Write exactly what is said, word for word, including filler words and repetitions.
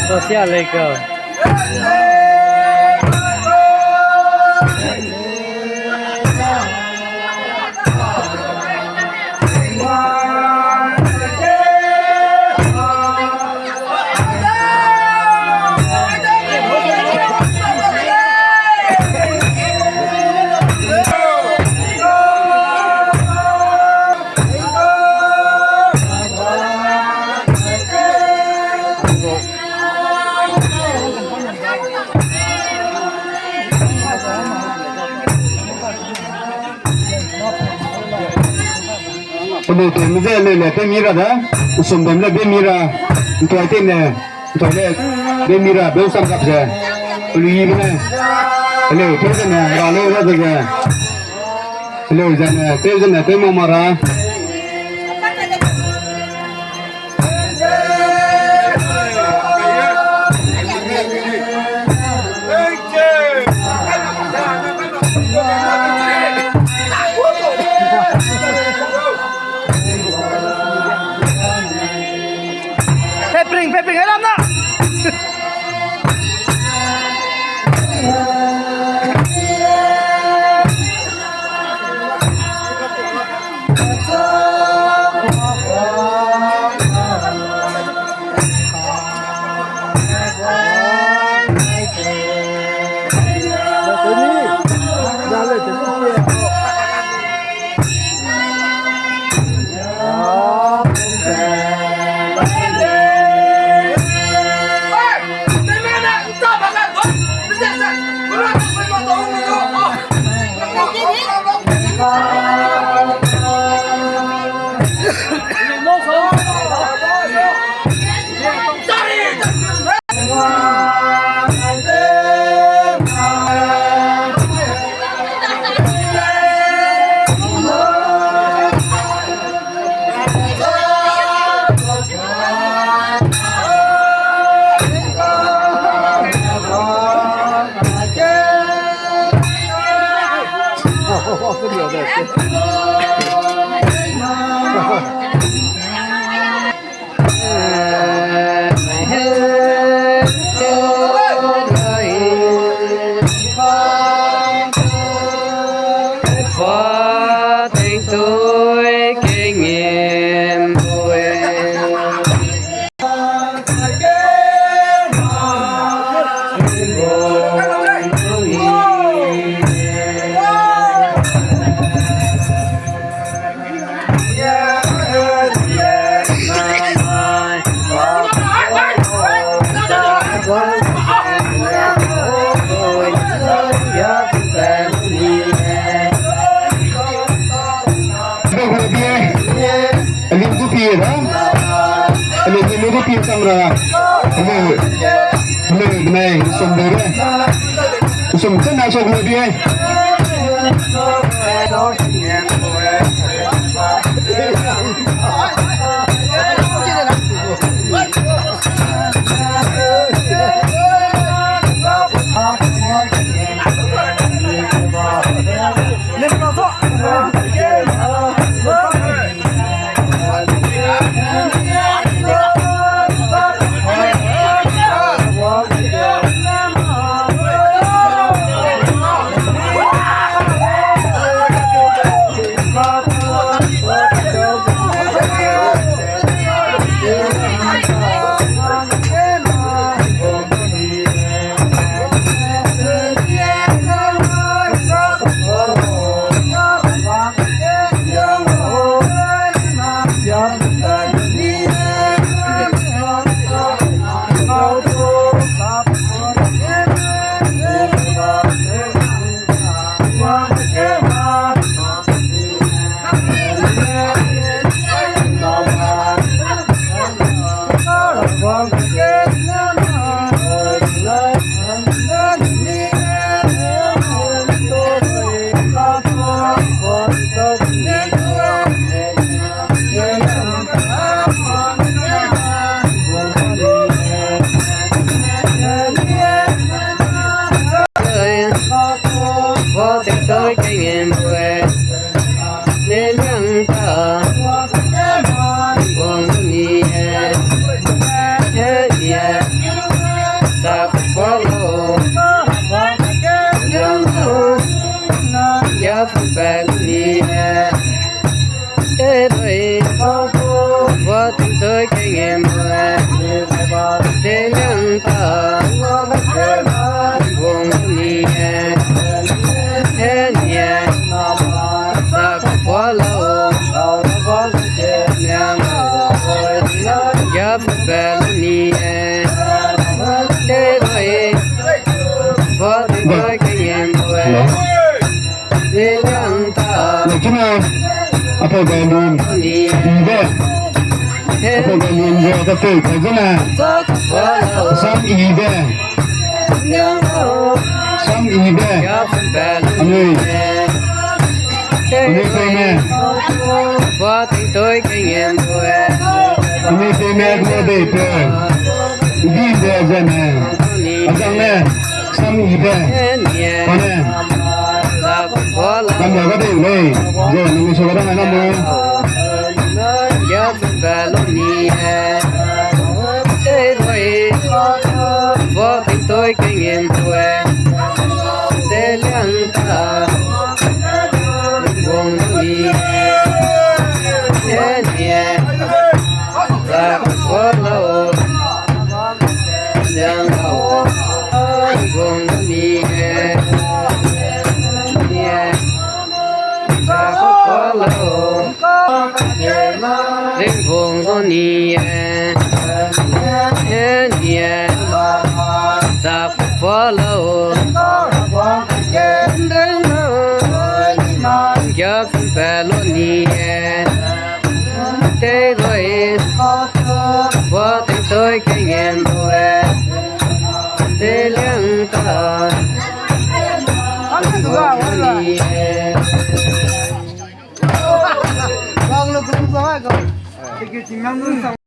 Social legal. Pelu tewme ze leu le tew mi ra da, nsum dem le be mi ra, ntoi tene, ntoi le be mi ra, be sam kap ze, pelu yibe ne, leu tew zene, ra leu ra dege, leu zene, tew zene, tew ma ma ra. Pepring, pepring, alam na. Aling gu pie da. Aling gu pie sang ra. Hello. Hello, benai, sum de re. Sum chen na sum de re. Kia fu pe lu ni e. Te doi. Wa ting toi ke ngen doi. Te liang ta. Wong ni e. E ni e. Sa ku fo lau. Liang ta. Kia fu pe lu ni e. Te doi. Wa ting toi ke ngen doi. Hello. Lekina, apau gai lun, ibe. Apau gai lun, ze, ka tei, ka zene. Sam ibe. Sam ibe. Anui. Anui peime. Anui peime, anui dei pe. Ibe zene. Azang ne. Sam ibe. Pane. Nam ya ga dei lei. Ze, nang so ga dang nam mo. Ringbung gu ni e, e ni e, zap follow. Ringbung gu ni e, te roi, wa ting toi ke ngen roi, te liang ta.